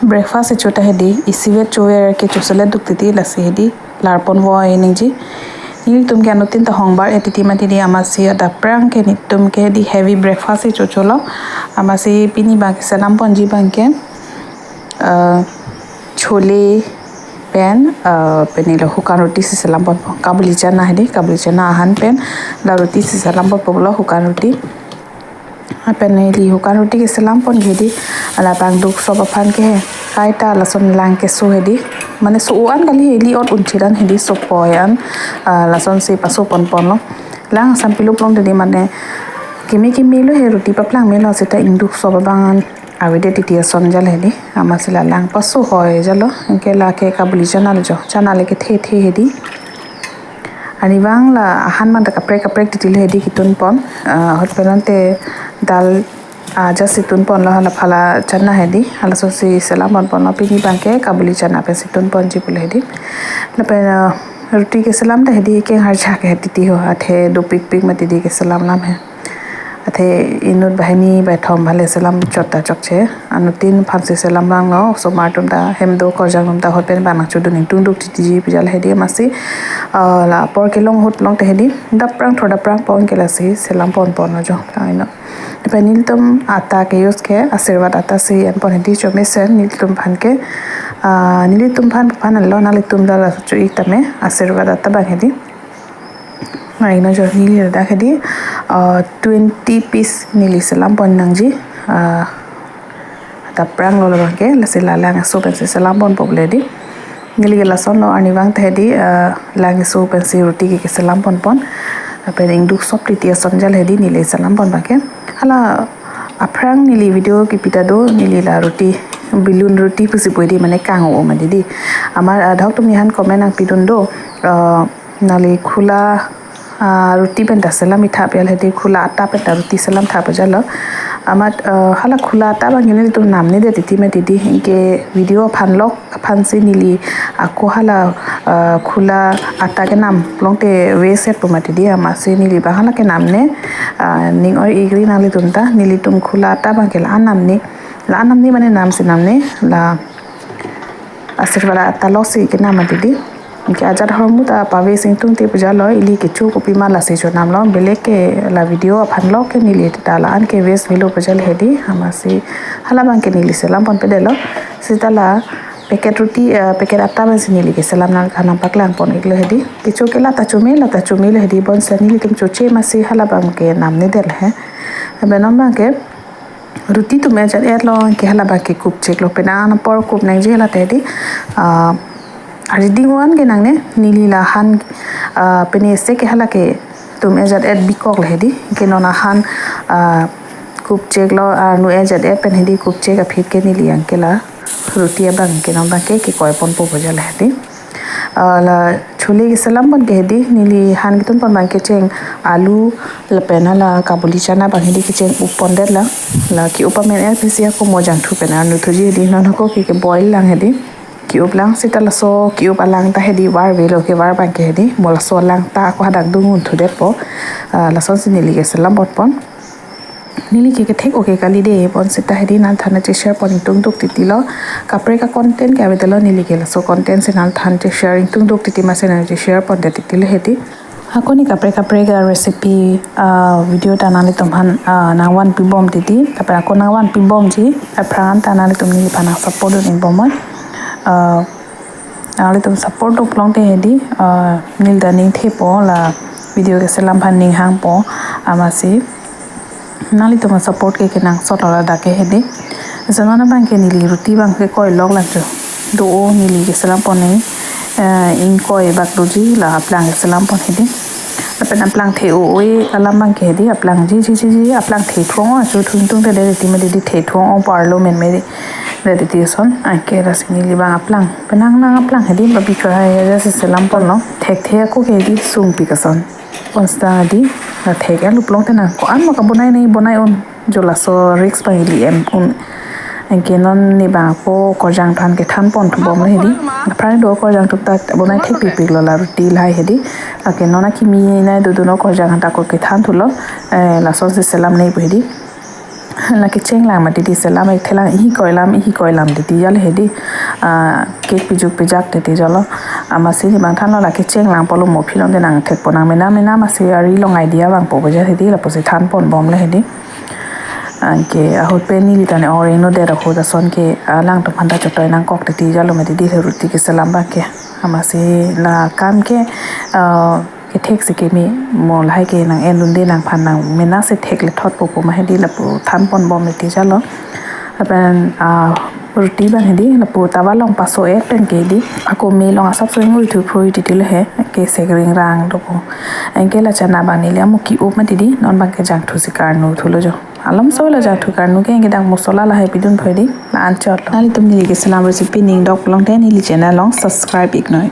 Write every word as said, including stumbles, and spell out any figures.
Breakfast icho ta hedi, isivet chover ke choselet duk titi lasi hedi, larpon voi ningji. Nelitum ke anuttin ta hongbar e titi mati di, amatsi adapprang ke nelitum ke hedi heavy breakfast icho cholo. Amatsi pini abang ke selam ponji abang ke, eh, chole pen, eh, pini lo hukan roti si selam pon, kabuli chana hedi, kabuli chana ahan pen la roti si selam ponpo lo, hukan roti. Lapen neli hukan roti ke selam pon ke hedi, ala abang duk sop aphan ke he, kaita lason lang keso hedi. Mane so-o an kali, heli ot unchit an hedi, sopoi an, ah, lasonsi paso ponpon lo. Lang sampiluk long hedi, mane keme keme lo he, roti paplang melo seta ingduk sop abang an avedet titi ason jal hedi. Amatsi la lang paso hoi jalo, anke lake kabuli chana lo jo, chana le kethe the hedi. Arnivang la ahan abang ta kaprek kaprek titi lo hedi ketun pon. Ah, ahut pen ante dal, ah, just ketun pon lo, hala phala chana hedi, halasonsi selam ponpon lo. Pini abang ke kabuli chana pensi tun ponji pulo hedi. Lapen, ah, roti ke selam ta hedi, keng harjak ke titi ho, athe dopikpik mati di ke selam lam he. Athe inut banghini banghthom bhale selam chot ta chokche. Anuttin aphansi selam lang lo, osomar atum ta, hem do korjang atum ta ahut pen bang nangchodun ingtungduk titiji pu jal hedi. Amatsi, ah, la apor kelong ahut long ta hedi, dapprang thor dapprang pon ke lasi selam ponpon lo jo, kaino. Lapen nelitum atta ke use ke Ashirwad atta si en pon hedi, chomesen nelitum aphan ke, ah, nelitum aphan aphan lo, nanglitum ta laso cho-ik tame, Ashirwad atta abang hedi. Nai no jo, neli ladak hedi, ah, twenty piece neli selam pon nangji, ah, dapprang lo labang ke, lasi la lang keso pensi selam ponpo pulo hedi. Neli ke lason lo, arnivang ta hedi, ah, lang keso pensi roti ke keselam ponpon. Lapen ingduk sop titi ason jal hedi neli selam pon abang ke. Hala aphrang neli video kepi ta do, neli la roti, balloon roti pusi pu hedi, mane kang-o mati di. Amar, ah, adhok atum aphan comment nangpidun do, ah, nangli khula, ah, roti pen ta selam itha pu jal hedi, khula atta pen ta roti selam tha pu jalo. Amat, ah, hala khula atta abang ke nelitum namnedet titi mati di, anke video aphan lok aphansi neli ako hala, ah, khula atta kenam long te waste pu mati di, amatsi neli abang hala kenamne, ah, ning oi-ik ri nanglitum ta, nelitum khula atta abang ke la-an namne, la-an namne mane namsi namne, la Ashirwad atta loksi kenam mati di. Anke ajat ahormu ta pave singtung te pu jalo, ili kecho kopima lasi chonam lo, belek ke la video aphan lok ke neli ta la-an ke waste avelo pu jal hedi, amatsi hala abang ke neli selam ponpe det lo. Seta la packet roti, eh, packet atta pensi neli keselam, nangli aphan nangpaklang pon-ik lo hedi. Kecho ke la ta chome, la ta chome lo hedi, bonseta nelitum choche amatsi hala abang ke namnedet he. Lapen non abang ke roti atum ajat et lo, anke hala abang ke kupchek lo, penang apor kup nangji hala ta hedi. Ah, ariding o-an ke nangne, neli la han, ah, pini isi ke hala ke atum ajat et bikok lo hedi, anke non ahan, ah, kupchek lo, arnu ajat et pen hedi kupchek aphi ke neli anke la roti abang ke non abang ke kekoi ponpo pu jal hedi. Ah, la chole keselam pon ke hedi, neli han ketun pon abang kecheng alu lapen hala kabuli chana abang hedi kecheng up pondet la. La ke-up amen er pisi ako mojang thu pen arnu thuji hedi, non ako ke keboil lang hedi. Ke-up lang seta laso ke-up alang ta hedi var avelo, kevar abang ke hedi. Mo laso alang ta ako hadak dungun thudetpo. Ah, lasonsi neli keselam ponpon. Neli ke kethek-o ke kali de, bonseta hedi nangliphan nangche-share pon ingtungduk titi lo. Kaprek a-content ke avedet lo, neli ke laso content si nangliphan che-share ingtungduk titi amatsi nangche share pondet titi lo hedi. Ako ne kaprek kaprek a-recipe, ah, video ta nanglitum aphan, ah, nangvanpi bom titi, lapen ako nangvanpi bomji aphrang an ta nanglitum neliphan nang-support dun-ik bom non. Ah, nanglitum support dun long te hedi, ah, neli ta ning thepo, la video keselam aphan ning hangpo, amatsi nanglitum a-support ke kenangsot lo ladak ke hedi. Lason non abang ke neli roti abang kekoi lok lang jo. Do-o neli keselam pon neli, eh, ingkoi bak doji, la aplang keselam pon hedi. Lapen aplang the-o-e alam abang ke hedi, aplang ji ji ji ji, aplang the thong-o, achu thung thung te de ti me de the thong-o parlo men me de, de ti son, anke lasi neli abang aplang, penang nang aplang hedi, babi kehai aja si selam pon lo, thekthe ako ke hedi sungpik ason. Bonseta hedi, la thek-et lup long te nang ko-an ma kabonai nangji bonai un, jo laso risk abang ili em un. Anke non ne abang ako korjang aphan kethan pon thu bom lo hedi. Aphrang do korjang atum ta bonai thekpikpik lo la roti lahai hedi. Anke non akimi nai dodun o korjang ta ako kethan thulo. Eh, lasonsi selam nangji pu hedi. Lake chenglang mati di selam, eh, thelang ihi koilam, ihi koilam titi jalo hedi. Ah, cake pijuk pijak titi jalo. Amatsi neli bang thanlo lake chenglang pulo mo aphi along te nangthekpo nang mena mena amatsi ari along idea vangpo baja hedi lapusi than ponbomlo hedi. Anke ahut pen neli ta ne ong rengno det ahut ason ke, ah, alangtum aphanta chotoi nangkok titi jalo mati di ruti keselam abang ke. Amatsi la kam ke, ah, kethek si keme mo lahai ke nang-endunde nangphan nang mena si thek le thotpo pu ma hedi lapu than ponbom titi jalo. Lapen, ah, ruti abang hedi lapu tawa along paso-et pen ke hedi ako me along asapso ingui thu phrui titi lo he ke sekring rang dopo. Anke la chana abang neli amo ki-up mati di non abang ke jangthu si karnu thulo jo. Alomso la jangthu karnu ke anke dak mosola lahai pidun phoi di la anchot lo. Nanglitum neli keselam recipe ning dok pulote neli channel along subscribe iknoi.